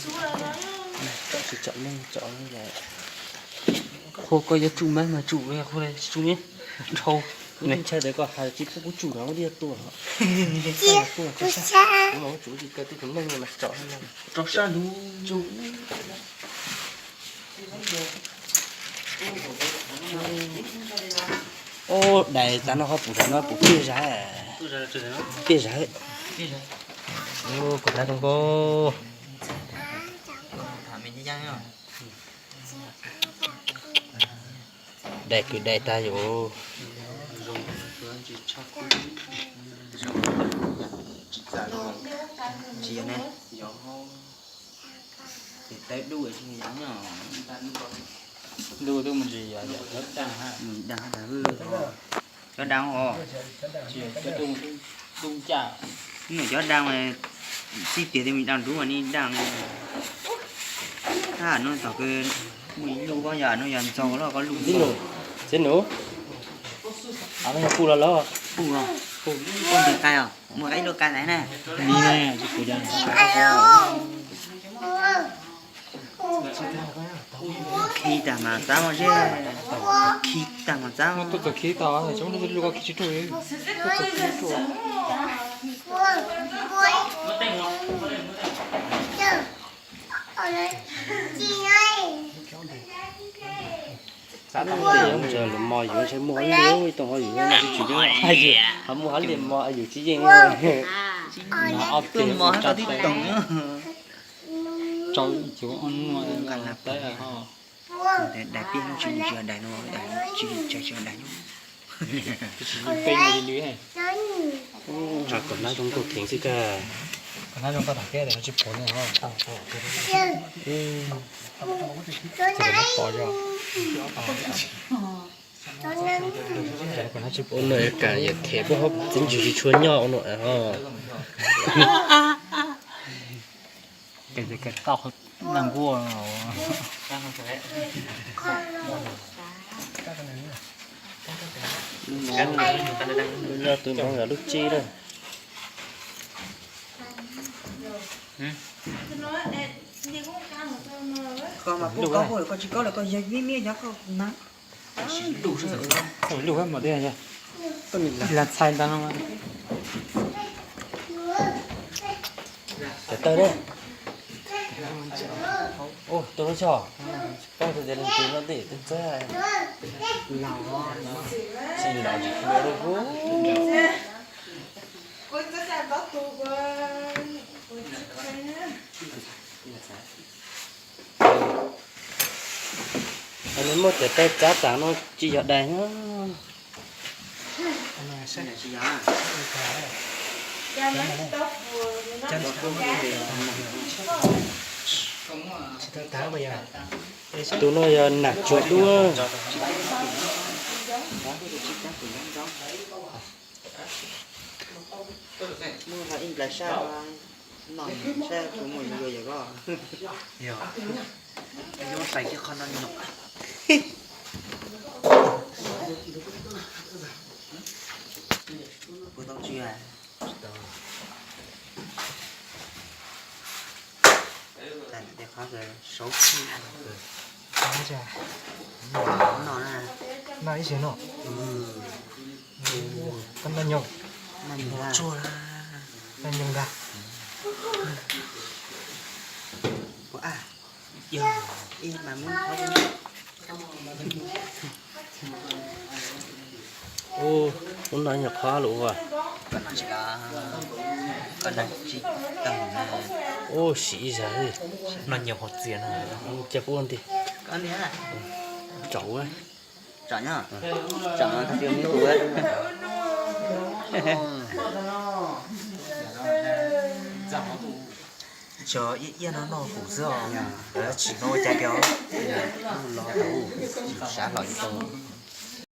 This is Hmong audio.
Tsis tsom neeg tsom qhua koj yuav tsum mas mas tsum qhua tsis tsum ne. Dhau. Kuv ntshai tias koj hais tsis pub kuv tsum no tiag tuaj. Kuv los tsum tsis kawg tib tus neeg mas tsom rau sab ntug. Ub, dais tav no ho pum dais no pum piaj zag, piaj zag. Ub, kuv hnab zoo nkauj. Dais kwv dais tag yus. Tsis yog ne. Ces tawb dub tsis yog yam no. Dub dub mus ntsis yog yam cov daj ha. Cov daj os. Tsis yog cov dub, dub ncaj. Mus cov daj mas tib tias tias mus daj dub mas nej daj. Tab no tom kws mus ib lub koj yog no yog ntxaug los koj lub. Txiv nus, txiv nus, no yog puj los lawm? Puj, puj, puj ntws qai os, muaj qai ib lub qai ntawd na. Khi tag mas xav mos zeb, khi tag mas xav. Tuaj txog khi tau, tsis muaj lub koj khi tsis ruaj. Lus mos yus ntshe muaj hab liam, ib tug ho yus nyob no tsis tshua nyob, ho muaj hab liam mos yus tsis yeej. Ob peb tug tsa tau, rau ib cuv ob nuaj tawb ho. Dais pib no tsis mus tsis yog dais no, dais tsis tsis yog dais no. Tsis peb no li li. Tsam kom hnab zoo nkauj kheev xwb kag. Kom hnab zoo nkauj tom keb no tsis pom ne ho. Ua no kam yog them puab hab txiv ntsws tsis tshua nyob ua no ho. Ces tau nag nkuaj. Lub no, lub no yog lub tsib lawm. Koj mas pub koj hauj lwm koj tsis koj lawm koj yog miab miab yog koj na. Lub mas tiag, ib las txhais ntawd no. Cov tawg ne. Ua tus lub choj, koj tus tias leej twg no tim tus txawb. Tsis los tsis hlua lub kub. Nws muab cov tawg txav tas no tsis yog dais na. Tus no yog nam tsuag duab. Muaj ib nplais sab no, sab tus muaj yus yog koj. Yog, yuav hlais kiag qhov no nyom. Puas tau tsw? Tsis tau. Tes qhov saud tsis no na. Noj ib xyov no. Koj noj nyoos. Noj nyoos ntag. Ua, ib mas muab qhov Ub, ub no nyuag qhov lawm as. Ub, sim ib zag li. No nyuag hauv txias no. Cia kuv ua nti. Tsaus. Tsaus, tsaus no tag tus me tub. Tso ib iab no noj huv xwb os. Tsim no ua cas tiag. Los tau, sab los tau.